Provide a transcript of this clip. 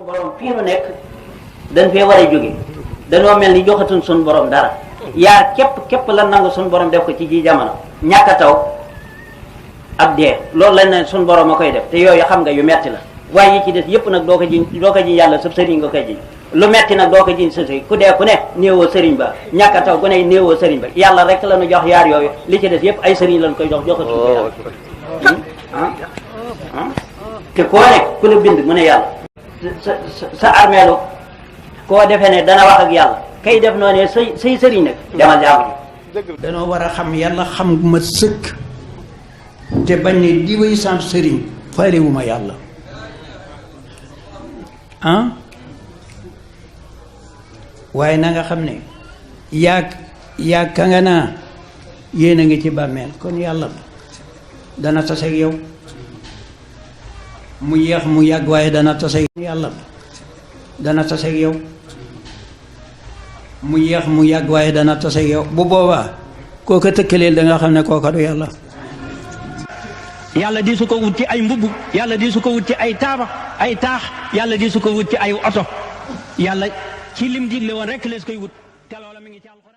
borom fii nu nekk dañ fee war a jóge dañoo mel ni joxatuñ suñu borom dara yaar képp la nangu suñu borom def ko ci ji jamono ñàkk a taw ak dee loolu lañ ne suñu borom a koy def te yooyu xam nga yu metti la waaye yi ci des yëpp nag doo ko jiñ yàlla sa sëriñ nga koy jiñ lu metti nag doo ko jiñ sa sëriñ ku dee ku ne néewoo sëriñ ba ñàkk a taw ku ne néewoo sëriñ ba yàlla rek la ñu jox yaar yooyu li ci des yëpp ay sëriñ lañ koy jox joxatuñ ko yàlla te koo nekk ku la bind mu ne yàlla sa armeelu koo defee ne dana wax ak yàlla kay def noo ne say sëriñ nag demal jaamu ji danoo war a xam yàlla xam gu ma sëkk te bañ ne di way sant sëriñ faaliwuma yàlla waaye na nga xam ne yaag ka nga naa yéen a ngi ci bàmmeel kon yàlla dana tase ak yow mu yéex mu yàgg waaye dana tase ak yàlla dana tase ak yow mu yéex mu yàgg waaye dana tase ak yow bu boobaa kooka tëkkaleel da nga xam ne kooka du yàlla. yàlla di su ko wut ci ay mbubb yàlla di su ko wut ci ay taabax ay taax yàlla di su ko wut ci ay oto yàlla ci lim digle woon rek lees koy wut te loola mi ngi ci alxuraan